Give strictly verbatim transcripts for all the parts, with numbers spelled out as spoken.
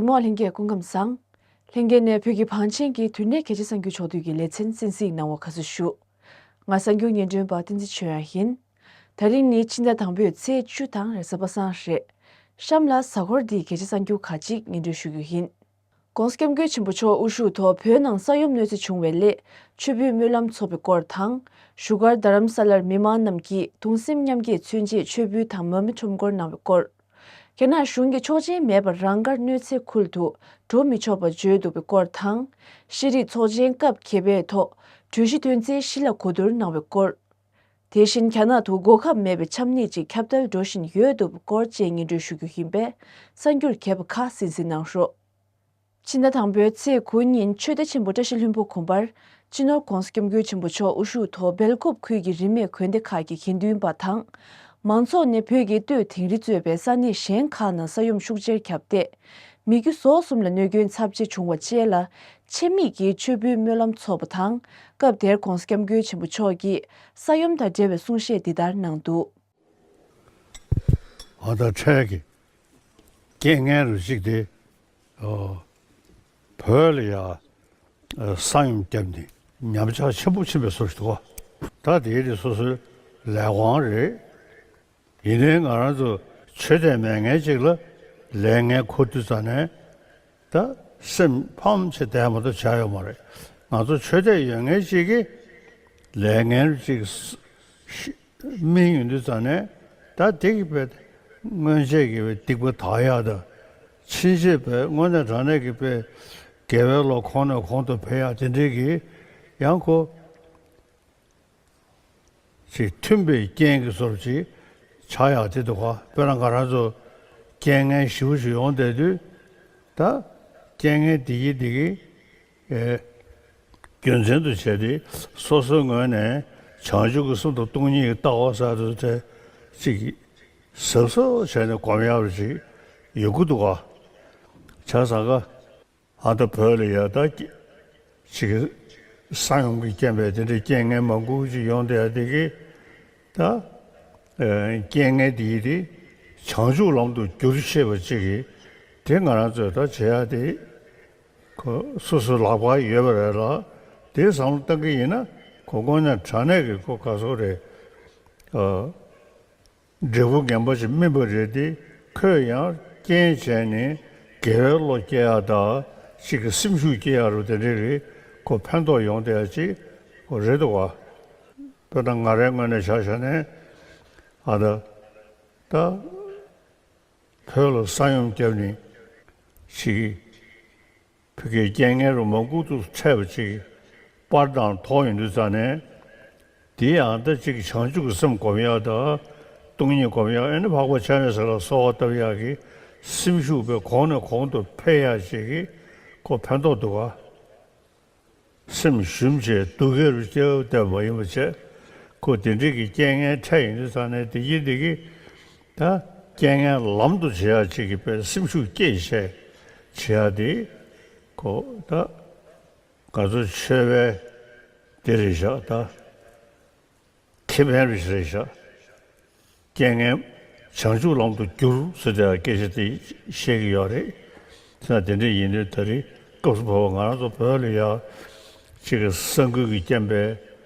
མོ་ལྷན་རྒྱས་སྐུ་ཁམས་བཟང་། ལྷན་རྒྱས་ནས་བོད་ཀྱི་བང་ཆེན་གྱི་དུས་འབྲེལ་གལ་ཆེ་གསར་འགྱུར་ཕྱོགས་བསྡུས་ཀྱི་ལེ་ཚན་གསན་གཟིགས་གནང་བར་དགའ་བསུ་ཞུ། ང་གསར་འགྱུར་སྙན་སྒྲོན་པ་བསྟན་འཛིན་ཆོས་དབྱངས་ཡིན། ད་རིང་ནི་ཕྱི་ཟླ་དང་པོའི་ཚེས་བཅུ་དང་རེས་གཟའ་པ་སངས་རེད། གཤམ་ལ་གཟའ་འཁོར་འདིའི་གལ་ཆེ་གསར་འགྱུར་ཁག་ཅིག་སྙན་སྒྲོན་ཞུ་རྒྱུ་ཡིན། ྋགོང་ས་ྋསྐྱབས་མགོན་ཆེན་པོ་མཆོག་དབུ་བཞུགས་ཐོག་བོད་ནང་ས་ཡོམ་གནོད་འཚེ་བྱུང་བའི་སླད་མཆོད་འབུལ་སྨོན་ལམ་ཚོགས་པའི་སྐོར་དང་། བཞུགས་སྒར་རྡ་རམ་ས་ལར་མི་མང་རྣམས་ཀྱིས་གདུང་སེམས་མཉམ་སྐྱེད་མཚོན་ཆེད་མཆོད་འབུལ་དང་མར་མེ་ཁྲོམ་སྐོར་གནང་བའི་སྐོར། རྒྱ་ནག་གཞུང་གིས་ཆོག་མཆན་མེད་པར་རང་དགར་གནོད་འཚེ་ཁུལ་དུ་འགྲོ་མི་ཆོག་པ་བརྗོད་འདུག་པའི་སྐོར་དང་། ཤེས་རིག་ཚོགས་ཆེན་སྐབས་བརྒྱད་པའི་ཐོག་གྲོས་གཞི་དོན་ཚན་བཞི་ལ་གོ་བསྡུར་གནང་བའི་སྐོར། དེ་བཞིན་རྒྱ་ནག་ཏུ་གོ་སྐབས་མེད་པའི་ཆམ་ནད་ཅིག་ཁྱབ་གདལ་འགྲོ་བཞིན་ཡོད་འདུག་པའི་སྐོར་བཅས་སྙན་སྒྲོན་ཞུ་རྒྱུ་ཡིན་པས། གསར་འགྱུར་རྒྱས་པ་ཁག་གསན་གཟིགས་གནང་རོགས། ཕྱི་ཟླ་དང་པོའི་ཚེས་དགུ་ཉིན་ཆོས་སྡེ་ཆེན་པོ་བཀྲ་ཤིས་ལྷུན་པོ་དགོན་པར་སྤྱི་ནོར་ྋགོང་ས་ྋསྐྱབས་མགོན་ཆེན་པོ་མཆོག་དབུ་བཞུགས་ཐོག་སྦེལ་ཀོབ་ཁུལ་གྱི་རིས་མེད་དགོན་སྡེ་ཁག་གི་དགེ་འདུན་པ་དང་། མང་ཚོགས་ནས་བོད་ཀྱི་སྟོད་དིང་རི་གཙོས་པའི་ས་གནས་གཞན་ཁག་ནང་ས་ཡོམ་ཤུགས་ཆེར་ཁྱབ་སྟེ། མི་རྒྱུ་ཟོག་གསུམ་ལ་གནོད་སྐྱོན་ཚབས་ཆེ་བྱུང་བ་བཅས་ལ་ཆེད་དམིགས་ཀྱིས་མཆོད་འབུལ་སྨོན་ལམ་ཚོགས་པ་དང་། སྐབས་དེར་ྋགོང་ས་ྋསྐྱབས་མགོན་ཆེན་པོ་མཆོག་གིས་ས་ཡོམ་དང་འབྲེལ་བའི་གསུང་བཤད་འདི་ལྟར་གནང་འདུག། ཨ་ད་འཕྲལ་གྱི་རྐྱེན་ངན་རུ་གཅིག་དེ། ཨོ། བོད་ལ་ཡ་ས་ཡོམ་བརྒྱབ་ནས་ཉམས་ཆག་ཆེན་པོ་ཕྱིན་པའི་བཟོ་ཞིག་འདུག་ག་ད་དེ་དེ་སོ་སོའི་ལས་དབང་རེད། ཡིན་ནའི་ང་རང་ཚོ་ཆོས་དད་མེད་མཁན་ཅིག་ལ་ལས་ངན་འཁུར་དུས་ཙ་ནས། ད་སེམས་ཕམ་བྱས་བསྡད་མ་གཏོགས་བྱ་ཡོད་མ་རེད། ང་ཚོ་ཆོས་དད་ཡོད་མཁན་ཅིག་གིས་ལས་ངན་ཅིག་སྨིན་ཡོང་དུས་ཙ་ནས། ད་དེ་གི་དཔེ་སྔོན་ཆད་ཀྱི་དཔེ་སྡིག་པ་དག་ཡག་དང་། ཕྱིན་ཆད་དཔེ་དངོས་གནས་དྲང་གནས་ཀྱི་དཔེ་དགེ་བའི་བློ་གོང་ནས་གོང་དུ་འཕེལ་ཡག་དེ་འདྲའི་གི་ཡང་ཁོ། ཅིག་མཐུན་པའི་རྐྱེན་གྱི་བཟོ་འདྲ་ཅིག་ཆགས་ཡག་དེ་འདུག་ག་དཔེར་ན་ང་རང་ཚོ་རྐྱེན་ངན་ཞེ་པོ་ཞིག་ཡོང་བསྡད་དུས། ད་རྐྱེན་ངན་འདི་གིས་འདི་གིས་ཨེ་རྒྱུ་མཚན་དུ་བྱས་ཏེ། སོ་སོའི་ངོས་ནས་བྱང་ཆུབ་ཀྱི་སེམས་དང་སྟོང་ཉིད་ཀྱི་ལྟ་བ་ཟེར་དུས་དེ་ཅིག་གཟབ་གཟབ་བྱས་ནས་སྒོམ་ཡག་རུ་ཅིག་ཡོད་དགོས་འདུག་ག་བྱས་ཙང་ཀ་ཨ་ད་བོད་ལ་ཡ་ད་ཅིག་ས་ཡོམ་གྱི་རྐྱེན་པས་དེ་འདྲའི་རྐྱེན་ངན་མང་པོ་ཅིག་ཡོང་བསྡད་ཡ་དེ་གིས། ད་ཨེ་རྐྱེན་ངན་དེ་ཡི་དེ་བྱང་ཆུབ་ལམ་དུ་བསྒྱུར་ཤེས་པ་ཅིག་གིས། དེ་ང་རང་ཚོས་ད་བྱེད་ཡ་དེ་ཁོ་སོ་སོའི་ལག་པར་ཡོད་པ་རེད་ལ། དེ་བསམ་བློ་བཏང་གི་ཡིན་ན་ཁོ་དངོས་གནས་དྲང་གནས་ཀྱི་ཁོ་ག་ཚོད་རེད། ཨ། འབྲས་བུ་ངན་པ་ཞིག་སྨིན་པ་རེད་དེ། ཁོས་ཡང་རྐྱེན་བྱས་ནས་དགེ་བའི་བློ་སྐྱེ་ཡག་དང་། གཅིག་གི་སེམས་ཤུགས་སྐྱེ་ཡག་རུ་དེ་འདྲའི་རིགས་ཁོ་ཕན་ཐོགས་ཡོང་བསྡད་ཡག་ཅིག་ཁོ་རེད་འདུག་ག་དཔེར་ན་ང་རའི་ངོས་ནས་ཆ་བཞག་ནས། ཨ་ད་ད་བོད་ལ་ས་ཡོམ་བརྒྱབ་ནས་ཅིག་ཕ་གིའི་རྐྱེན་ངན་རུ་མང་པོ་འདུག་འཕྲད་པ་ཅིག་པར་དང་ཐོག་ཡོང་དུས་ཙ་ནས། དེ་ཡང་ད་ཅིག་བྱང་ཆུབ་ཀྱི་སེམས་སྒོམ་ཡག་དང་། སྟོང་ཉིད་སྒོམ་ཡག་ཨེ་ནི་འཕགས་པ་སྤྱན་རས་གཟིགས་ལ་གསོལ་བ་བཏབ་ཡག་གི་སེམས་ཤུགས་དཔེ་གོང་ནས་གོང་དུ་འཕེལ་ཡག་ཅིག་གི་ཁོ་ཕན་ཐོགས་འདུག་ག་སེམས་ཞུམ་བྱས་སྡུག་སྐད་རུ་སྐྱེ་བ་བསྡད་པ་ཡིན་པ་བྱས། ཁོ་དེ་འདྲའི་གི་རྐྱེན་ངན་འཕྲད་ཡོང་དུས་ཙ་ནས་དེ་གི་དེ་གི་ད་རྐྱེན་ངན་ལམ་དུ་བྱེད་ཡག་ཅིག་གི་དཔེ་སེམས་ཤུགས་སྐྱེད་བྱས་བྱེད་ཡག་དེ་ཁོ་ད། ང་ཚོ་ཆོས་པའི་དེ་རེད་ཤག་ད་ཁེ་ཕན་རེད་ཤག་རྐྱེན་ངན་བྱང་ཆུབ་ལམ་དུ་བསྒྱུར་ཟེར་ཏེ་སྐད་ཆ་དེ་བཤད་ཀྱི་ཡོད་རེད། དེ་ན་དེ་འདྲ་ཡིན་དུས་ད་རེས་སྐབས་སུ་བབས་པ་ང་རང་ཚོ་བོད་ལ་ཡ་ཅིག་གི་ས་འགུལ་གྱི་རྐྱེན་པས་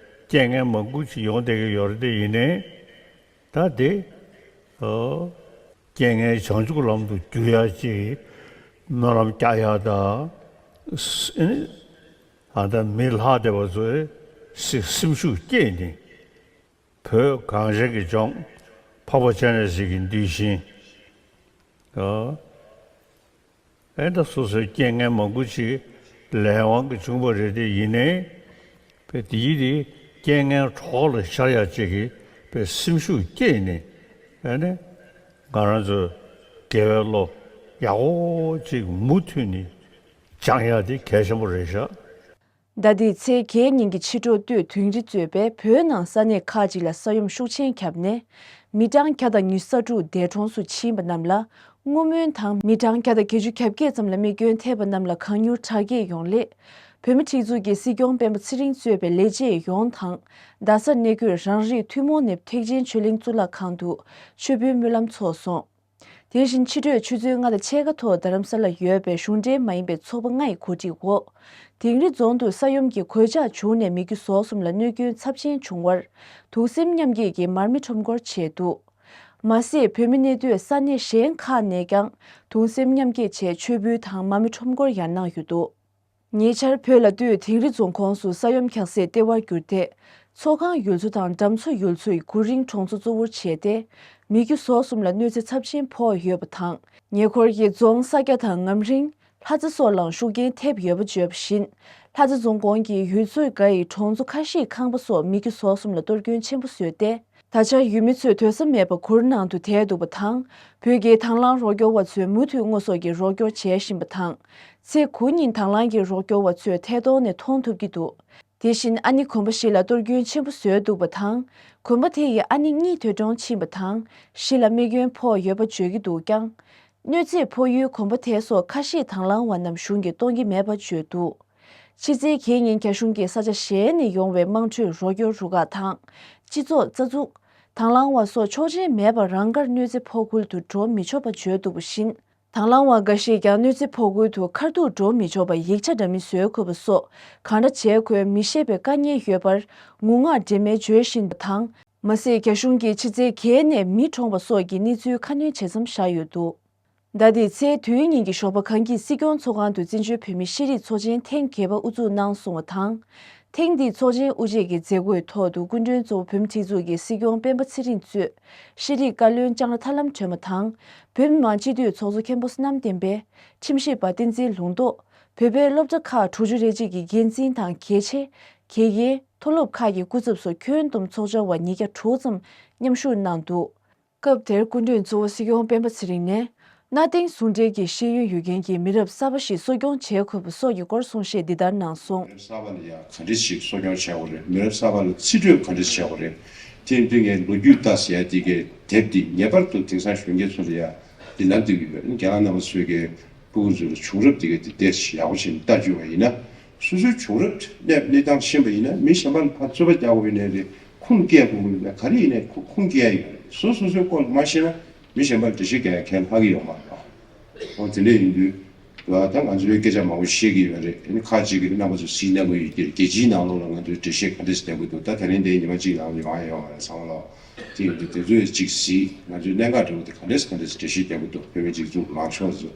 རྐྱེན་ངན་མང་པོ་ཅིག་ཡོང་བསྡད་ཀྱི་ཡོད་རེད། དེ་ཡིན་ནའི་ད་དེ་ཨོ། རྐྱེན་ངན་བྱང་ཆུབ་ལམ་དུ་བསྒྱུར་ཡག་ཅིག་སྨོན་ལམ་རྒྱག་ཡག་དང་། ཨ་ནི་ཨ་ད་མི་ལྷག་བསྡད་པ་ཚོས་སེམས་ཤུགས་སྐྱེད་ནས། བོད་གངས་ཅན་གྱི་ལྗོངས་འཕགས་པ་སྤྱན་རས་གཟིགས་ཀྱི་གདུལ་ཞིང་། ཨོ། ཨེ་ད་སོ་སོའི་རྐྱེན་ངན་མང་པོ་ཅིག་ལས་དབང་གིས་བྱུང་བ་རེད། དེ་ཡིན་ནའི་དཔེ་དེ་ཡི་དེ་རྐྱེན་ངན་གྲོགས་ལ་ཤར་ཡག་ཅིག་གི་དཔེ་སེམས་ཤུགས་སྐྱེད་ནས། ཨེ་ནི་ང་རང་ཚོ་དགེ་བའི་བློ་ཡག་པོ་ཅིག་མུ་མཐུད་ནས་སྦྱང་ཡག་དེ་གལ་ཆེན་པོ་རེད་ཤག་ཟླ་འདིའི་ཚེས་བརྒྱད་ཉིན་གྱི་ཕྱི་དྲོ་སྟོད་དིང་རི་གཙོས་པའི་བོད་ནང་ས་གནས་ཁག་ཅིག་ལ་ས་ཡོམ་ཤུགས་ཆེན་ཁྱབ་ནས། མི་གྲངས་བརྒྱ་དང་ཉི་ཤུ་རྩ་དྲུག་འདས་གྲོངས་སུ་ཕྱིན་པ་རྣམས་ལ་བསྔོ་སྨོན་དང་། མི་གྲངས་བརྒྱ་དང་བརྒྱད་ཅུ་གྱ་བརྒྱད་ཙམ་ལ་རྨས་སྐྱོན་ཐེབས་པ་རྣམས་ལ་གང་མྱུར་དྲག་སྐྱེད་ཡོང་སླད། བོད་མིའི་སྒྲིག་འཛུགས་ཀྱི་སྲིད་སྐྱོང་སྤེན་པ་ཚེ་རིང་གཙོས་པའི་ལས་བྱེད་ཡོངས་དང་། རྡ་སར་གནས་འཁོད་རང་རིགས་ཐུན་མོང་ནད་ཐེག་ཆེན་ཆོས་གླིང་གཙུག་ལག་ཁང་དུ་མཆོད་འབུལ་སྨོན་ལམ་ཚོགས་སོང་། དེ་བཞིན་ཕྱི་དྲོའི་ཆུ་ཚོད་ལྔ་དང་ཕྱེད་ཀ་ཐོག་རྡ་རམ་ས་ལར་ཡོད་པའི་གཞུང་འབྲེལ་མ་ཡིན་པའི་ཚོགས་པ་ལྔ་ཡི་གོ་སྒྲིག་འོག་དིང་རི་རྫོང་དུ་ས་ཡོམ་གྱི་གོད་ཆག་བྱུང་ནས་མི་རྒྱུ་ཟོག་གསུམ་ལ་གནོད་སྐྱོན་ཚབས་ཆེན་བྱུང་བར་གདུང་སེམས་མཉམ་སྐྱེད་ཀྱི་མར་མེ་ཁྲོམ་སྐོར་བྱས་འདུག་མ་ཟད་བོད་མི་གནས་སྡོད་ས་གནས་གཞན་ཁག་ནས་ཀྱང་གདུང་སེམས་མཉམ་སྐྱེད་ཆེད་མཆོད་འབུལ་དང་མར་མེ་ཁྲོམ་སྐོར་ཡང་གནང་ཡོད་འདུག་ཉེ་ཆར་བོད་ལ་ལྟོས་དིང་རི་རྫོང་ཁོངས་སུ་ས་ཡོམ་ཁྱབ་སའི་ལྟེ་བར་གྱུར་ཏེ། མཚོ་སྒང་ཡུལ་ཚོ་དང་འགྲམ་མཚོ་ཡུལ་ཚོའི་གུ་རིང་གྲོང་ཚོ་གཙོ་བོར་བྱས་ཏེ། མི་རྒྱུ་ཟོག་གསུམ་ལ་གནོད་འཚེ་ཚབས་ཆེན་ཕོག་ཡོད་པ་དང་། ཉེ་འཁོར་གྱི་རྫོང་ས་སྐྱ་དང་ངམ་རིང་། ལྷ་རྩེ་སོགས་ལའང་ཤུགས་རྐྱེན་ཐེབས་ཡོད་པ་བརྗོད་པ་བཞིན། ལྷ་རྩེ་རྫོང་ཁོངས་ཀྱི་ཡུལ་ཚོའི་སྒང་ཡི་གྲོང་ཚོ་ཁ་ཤས་ཁང་པ་སོགས་མི་རྒྱུ་ཟོག་གསུམ་ལ་གཏོར་སྐྱོན་ཆེན་པོ་བཟོས་ཏེ། ད་ཆ་ཡུལ་མི་ཚོས་སྡོད་ས་མེད་པར་གུར་ནང་དུ་བསྡད་འདུག་པ་དང་། བོད་ཀྱི་དང་བླངས་རོགས་སྐྱོར་བ་ཚོས་མུ་མཐུད་དངོས་ཟོག་གི་རོགས་སྐྱོར་བྱེད་བཞིན་པ་དང་། ཚེ་དགུ་ཉིན་དང་བླངས་ཀྱི་རོགས་སྐྱོར་བ་ཚོས་ཐད་གཏོང་ནས་མཐོང་ཐུབ་ཀྱི་འདུག་དེ་བཞིན་ཨ་ནེ་གོམ་པ་བཞི་ལ་གཏོར་སྐྱོན་ཆེན་པོ་བཟོས་འདུག་པ་དང་། གོམ་པ་དེ་ཡི་ཨ་ནེ་གཉིས་འདས་གྲོངས་ཕྱིན་པ་དང་། བཞི་ལ་རྨས་སྐྱོན་ཕོག་ཡོད་པ་བརྗོད་ཀྱི་འདུག་ཀྱང་། གནོད་འཚེ་ཕོག་ཡུལ་གོམ་པ་དེ་སོགས་ཁ་ཤས་དང་བླངས་བ་རྣམས་གཞུང་གིས་གཏོང་གི་མེད་པ་བརྗོད་འདུག་ཕྱི་ཚེས་བརྒྱད་ཉིན་རྒྱ་གཞུང་གིས་ས་ཆ་གཞན་ནས་ཡོང་བའི་དམངས་ཁྲོད་རོགས་སྐྱོར་རུ་ཁག་དང་། སྤྱི་ཚོགས་རྩ་འཛུགས། དང་བླངས་བ་སོགས་ཆོག་མཆན་མེད་པར་རང་དགར་གནོད་འཚེ་ཕོག་ཁུལ་དུ་འགྲོ་མི་ཆོག་པ་བརྗོད་འདུག་པ་བཞིན། དང་བླངས་བ་འགའ་ཞིག་ཀྱང་གནོད་འཚེ་ཕོག་ཁུལ་དུ་ཁ་ཐུག་འགྲོ་མི་ཆོག་པར་ཡིག་ཆ་འདྲ་མིན་བཟོས་དགོས་པ་སོགས་གང་འདྲ་བྱེད་དགོས་མི་ཤེས་པའི་དཀའ་ངལ་ཡོད་པར་ངུ་ངག་འདྲེས་མ་བརྗོད་བཞིན་པ་དང་། མ་ཟད་རྒྱ་གཞུང་གིས་ཕྱི་ཚེས་བརྒྱད་ནས་མི་གྲོངས་པ་སོགས་ཀྱི་གནས་ཚུལ་ཁ་སྣོན་བྱེད་མཚམས་བཞག་ཡོད་འདུག་ཟླ་འདིའི་ཚེས་བདུན་ཉིན་གྱི་ཞོགས་པ་གངས་སྐྱིད་སྲིད་སྐྱོང་ཚོགས་ཁང་དུ་བཙན་བྱོལ་བོད་མིའི་ཤེས་རིག་ཚོགས་ཆེན་ཐེངས་བརྒྱད་པ་དབུ་འཛུགས་གནང་སོང་བ་དང་། ཐེངས་འདིའི་ཚོགས་ཆེན་དབུ་འབྱེད་ཀྱི་མཛད་སྒོའི་ཐོག་ཏུ་སྐུ་མགྲོན་གཙོ་བོ་བོད་མིའི་སྒྲིག་འཛུགས་ཀྱི་སྲིད་སྐྱོང་སྤེན་པ་ཚེ་རིང་གཙོས་ཤེས་རིག་བཀའ་བློན་ལྕང་ར་ཐར་ལམ་སྒྲོལ་མ་དང་། བོད་མི་མང་སྤྱི་འཐུས་ཚོགས་གཙོ་མཁན་པོ་བསོད་ནམས་བསྟན་འཕེལ། ཁྲིམས་ཞིབ་པ་བསྟན་འཛིན་ལུང་རྟོགས། བོད་པའི་སློབ་གྲྭ་ཁག་དྲུག་ཅུ་རེ་གཅིག་གི་འགན་འཛིན་དང་དགེ་ཆེ། དགེ་རྒན། མཐོ་སློབ་ཁག་གི་སྐུ་ཚབ་སོགས་ཁྱོན་བསྡོམས་ཚོགས་བཅར་བ་ཉིས་བརྒྱ་དྲུག་ཙམ་མཉམ་ཞུགས་གནང་འདུག་སྐབས་དེར་སྐུ་མགྲོན་གཙོ་བོ་སྲིད་སྐྱོང་སྤེན་པ་ཚེ་རིང་ནས། གནའ་དེང་ཟུང་འབྲེལ་གྱི་ཤེས་ཡོན་ཡོད་མཁན་གྱི་མི་རབས་གསར་པ་ཞིག་གསོ་སྐྱོང་བྱེད་དགོས་པ་སོགས་ཀྱི་སྐོར་གསུང་བཤད་འདི་ལྟར་གནང་སོང་། མི་རབས་གསར་པ་ལ་ཡང་ག་འདྲ་ཞིག་གསོ་སྐྱོང་བྱེད་དགོས་རེད། མི་རབས་གསར་པ་ལ་རྩིས་སྤྲོད་ག་འདྲ་བྱེད་དགོས་རེད། དེ་ཡིན་དུས་ངས་ལོ་རྒྱུས་ལྟ་ཟེར་ཡ་འདི་གའི་དེབ་འདི་ངེས་པར་དུ་དེང་སང་གཞོན་སྐྱེས་ཚོ་ལ་ཡང་འདི་ལབ་བསྡད་ཀྱི་ཡོད། རྒན་ལགས་རྣམ་པ་ཚོས་ཀྱི་སྤུ་གུ་ཚོ་ལ་བྱུང་རབས་འདི་གའི་འདི་བལྟས་ཤིག་ཡག་པོ་བྱས་ནས་ལྟ་བཅུག་པ་ཡིན་ན། སོ་སོའི་བྱུང་རབས་གནས་གནས་སྟངས་ཤེས་པ་ཡིན་ན། མི་གཞན་པ་ལ་ཕར་རྩོད་པ་རྒྱག་དགོས་ཡིན་ནའི་རེད། ཁུངས་སྐྱེལ་དགོས་ཡིན་ན། ག་རེ་ཡིན་ནའི་ཁུ- ཁུངས་སྐྱེལ་ཡ་ཡོད་རེད། སོ་སོ་སོའི་སྐོར་ལ་མ་ཤེས་ན་མི་གཞན་པ་ལ་འགྲེལ་བཤད་རྒྱག་ཡ་ཁས་ལྷག་གི་ཡོད་མ་རེད་པ། འོ་དེ་འདྲ་ཡིན་དུས་ད་ང་ཚོའི་སྐད་ཆ་མང་པོ་བཤད་ཀྱི་ཡོད་རེད། ཨ་ནི་ཁ་ཅིག་གིས་རྣམ་པ་ཚོ་སྲིད་ན་དགོས་ཡོད་ཀྱི་རེད། རྒྱལ་སྤྱིའི་ནང་ལོགས་ལ་ང་ཚོའི་འགྲེལ་བཤད་ག་འདྲས་སེ་བསྡད་དགོས་འདུག་ད་ད་རིང་དེ་ཉི་མ་གཅིག་ནང་ལ་ཡོང་ཡ་ཡོད་མ་རེད། ཚང་མ་ལོག་དེ་ཡིན་དུས་དེ་ཚོས་ཅིག་གཟིགས། ང་ཚོའི་གནད་འགག་འདྲ་བོ་དེ་ག་འདྲས་སེ་ག་འདྲས་སེ་འགྲེལ་བཤད་རྒྱག་དགོས་འདུག་བོད་མི་སྒྲིག་འཛུགས་ལངས་ཕྱོགས་ཚོ།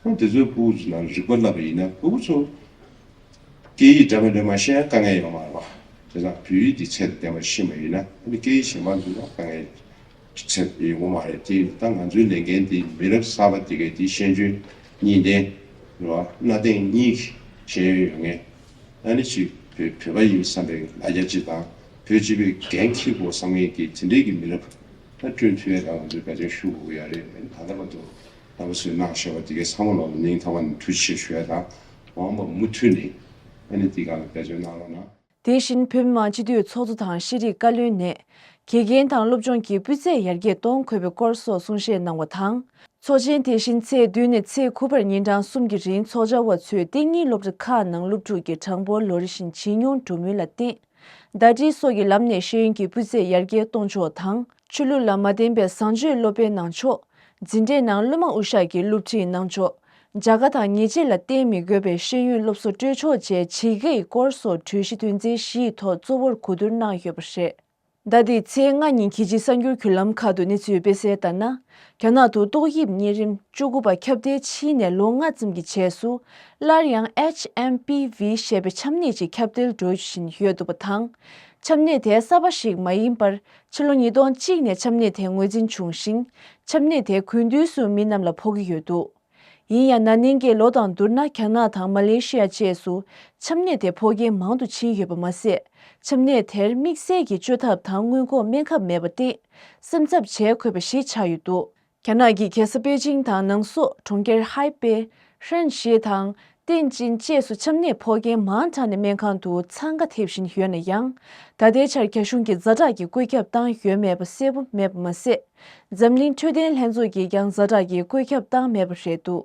ཨ་ནི་དེ་ཚོའི་སྤུ་གུ་ཚོ་ནང་རིག་པ་བསླབ་པ་ཡིན་ན་སྤུ་གུ་ཚོ་སྐད་ཡིག་འདྲ་མི་འདྲ་མ་ཤེས་ན་དཀའ་ངལ་ཡོད་མ་རེད་པ། དེ་དང་བོད་ཡིག་འདི་ཚད་དང་ལྡན་པ་ཤེས་པ་ཡིན་ན་ཨ་ནི་སྐད་ཡིག་གཞན་པ་འདི་ལ་དཀའ་ངལ་ཚད་ཡོང་གི་མ་རེད། དེ་ཡིན་ད་ང་ཚོའི་ལས་འགན་འདི་མི་རབས་གསར་པ་འདི་གའི་འདི་ཤེས་འཇོན་གཉིས་ལྡན་རེད་པ། གནའ་དེང་གཉིས་ཀྱི་ཤེས་ཡོན་ཡོད་མཁན། ཨ་ནི་ཅིག་བོད་བོད་པ་ཡིན་བསམ་པའི་ལ་རྒྱ་ཅིག་དང་བོད་སྤྱི་པའི་འགན་འཁྱེར་དགོས་བསམ་མཁན་གྱི་དེ་འདྲའི་གི་མི་རབས་ད་བསྐྲུན་ཐུབ་ཡ་ལ་ང་ཚོས་འབད་བརྩོན་ཞུ་དགོས་ཀྱི་ཡོད་རེད། ཨ་ནི་ད་ལྟ་བར་དུ་རྣམ་པ་ཚོས་གནང་བཞག་པ་དེ་གའི་ཚང་མ་ལ་སྙིང་ཐག་པ་ནས་ཐུགས་རྗེ་ཆེ་ཞུ་ཡ་དང་། འོངས་པ་མུ་མཐུད་ནས་ཨ་ནི་འདི་ག་ལ་འབད་བརྩོན་གནང་རོགས་གནང་། དེ་བཞིན་བོད་མི་མང་སྤྱི་འཐུས་ཚོགས་གཙོ་དང་ཤེས་རིག་བཀའ་བློན་ནས་དགེ་རྒན་དང་སློབ་སྦྱོང་གི་སྤུས་ཚད་ཡར་རྒྱས་གཏོང་དགོས་པའི་སྐོར་སོགས་གསུང་བཤད་གནང་བ་དང་། ཚོགས་ཆེན་དེ་བཞིན་ཚེས་བདུན་ནས་ཚེས་དགུ་བར་ཉིན་གྲངས་གསུམ་གྱི་རིང་ཚོགས་བཅར་བ་ཚོས་གཏན་ཉིན་སློབ་གྲྭ་ཁག་ནང་སློབ་ཕྲུག་གི་གྲངས་འབོར་ལོ་རེ་བཞིན་ཇེ་ཉུང་འགྲོ་མུས་ལ་བརྟེན། ཟླ་སྒྲིལ་སོགས་ཀྱི་ལམ་ནས་ཤེས་ཡོན་གྱི་སྤུས་ཚད་ཡར་རྒྱས་གཏོང་ཕྱོགས་དང་། ཆོས་ལུགས་ལ་མ་བརྟེན་པའི་བཟང་སྤྱོད་སློབ་སྤེལ་གནང་ཕྱོགས། འཛིན་གྲྭའི་ནང་སློབ་མ་དབུ་ཞྭ་གྱི་སློབ་ཁྲིད་གནང་ཕྱོགས། རྒྱལ་ཁ་དང་ཉེས་ཆད་ལ་བརྟེན་མི་དགོས་པའི་ཤེས་ཡོན་སློབ་གསོ་སྤྲོད་ཕྱོགས་བཅས་ཇི་དགེའི་སྐོར་སོགས་གྲོས་གཞི་དོན་ཚན་བཞིའི་ཐོག་གཙོ་བོར་གོ་བསྡུར་གནང་ཡོད་པ་རེད། ཟླ་འདིའི་ཚེས་ལྔ་ཉིན་གྱི་སྤྱི་གསར་འགྱུར་བརྒྱུད་ལམ་ཁག་ཏུ་གནས་ཚུལ་སྤེལ་གསལ་ལྟར་ན། རྒྱ་ནག་ཏུ་ཏོག་དབྱིབས་གཉན་རིམས་བཅུ་དགུ་པ་ཁྱབ་གདལ་ཕྱིན་ནས་ལོ་ལྔ་ཙམ་གྱི་རྗེས་སུ། སླར་ཡང་ཨེཆ་ཨེམ་པི་ཝི་ཞེས་པའི་ཆམ་ནད་ཅིག་ཁྱབ་གདལ་འགྲོ་བཞིན་ཡོད་འདུག་པ་དང་། ཆམ་ནད་དེ་གསར་པ་ཞིག་མ་ཡིན་པར། ཕྱི་ལོ་ཉིས་སྟོང་གཅིག་ནས་ཆམ་ནད་དེ་ངོས་འཛིན་བྱུང་ཞིང་། ཆམ་ནད་དེ་དགུན་དུས་སུ་མི་རྣམས་ལ་ཕོག་གི་ཡོད་འདུག་ཡིན་ཡང་ན་ནིང་གི་ལོ་དང་བསྡུར་ན་རྒྱ་ནག་དང་མ་ལེ་ཤི་ཡ་བཅས་སུ་ཆམ་ནད་དེ་ཕོག་མཁན་མང་དུ་ཕྱིན་ཡོད་པ་མ་ཟད། ཆམ་ནད་དེར་དམིགས་བསལ་གྱི་བཅོས་ཐབས་དང་སྔོན་འགོག་སྨན་ཁབ་མེད་པར་བརྟེན། སེམས་འཚབ་བྱེད་དགོས་པ་ཞིག་ཆགས་ཡོད་འདུག་རྒྱ་ནག་གི་རྒྱལ་ས་པེ་ཅིང་དང་ནང་སོག་གྲོང་ཁྱེར་ཧའེ་པེ། ཧྲན་ཞི་དང་། ཏེན་ཅིན་བཅས་སུ་ཆམ་ནད་ཕོག་མཁན་མང་དྲགས་ནས་སྨན་ཁང་དུ་འཚང་ཁ་འཐེབ་བཞིན་ཡོད་ན་ཡང་། ད་ལྟའི་ཆར་རྒྱ་གཞུང་གིས་ཛ་དྲག་གི་བཀོད་ཁྱབ་བཏང་ཡོད་མེད་པ་གསལ་པོ་མེད་པ་མ་ཟད། འཛམ་གླིང་འཕྲོད་བསྟེན་ལྷན་ཚོགས་ཀྱིས་ཀྱང་ཛ་དྲག་གི་བཀོད་ཁྱབ་བཏང་མེད་པ་རེད་འདུག་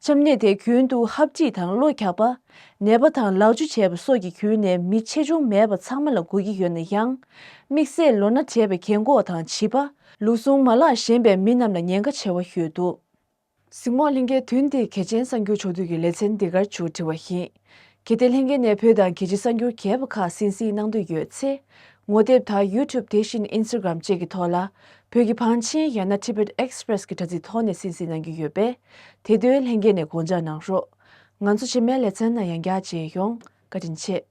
ཆམ་ནད་དེ་རྒྱུན་དུ་ཧབ་སྦྲིད་དང་གློ་འཁྱག་པ། ནད་པ་དང་ལག་འཇུ་བྱས་པ་སོགས་ཀྱི་བརྒྱུད་ནས་མི་ཆེ་ཆུང་མེད་པར་ཚང་མ་ལ་འགོས་ཀྱི་ཡོད་ན་ཡང་། དམིགས་བསལ་ལོ་ན་བགྲེས་པའི་རྒན་འཁོགས་དང་བྱིས་པ། ལུགས་ཟུང་མ་བརླག་ཞན་པའི་མི་རྣམས་ལ་ཉེན་ཁ་ཆེ་བ་ཡོད་འདུག་གཟིགས་མོ་ལྷན་རྒྱས། དུས་འདིར་གལ་ཆེན་གསར་འགྱུར་ཕྱོགས་བསྡུས་ཀྱི་ལེ་ཚན་འདི་གར་མཇུག་སྒྲིལ་བ་ཡིན། གལ་ཏེ་ལྷན་རྒྱས་ནས་བོད་དང་རྒྱལ་སྤྱིའི་གསར་འགྱུར་རྒྱས་པ་ཁག་གསན་གཟིགས་གནང་འདོད་ཡོད་ཚེ། ངོ་དེབ་དང་YouTube དེ་བཞིན་Instagram བཅས་ཀྱི་ཐོག་ལ། བོད་ཀྱི་བང་ཆེན་ཡང་ན་Tibet Express གྱི་དྲ་ཚིགས་ཐོག་ནས་གསན་གཟིགས་གནང་རྒྱུ་ཡོད་པས། དེ་དོན་ལྷན་རྒྱས་ནས་དགོངས་འཇགས་གནང་རོགས། ང་ཚོ་རྗེས་མའི་ལེ་ཚན་ནང་ཡང་བསྐྱར་མཇལ་ཡོང་། བཀའ་དྲིན་ཆེ།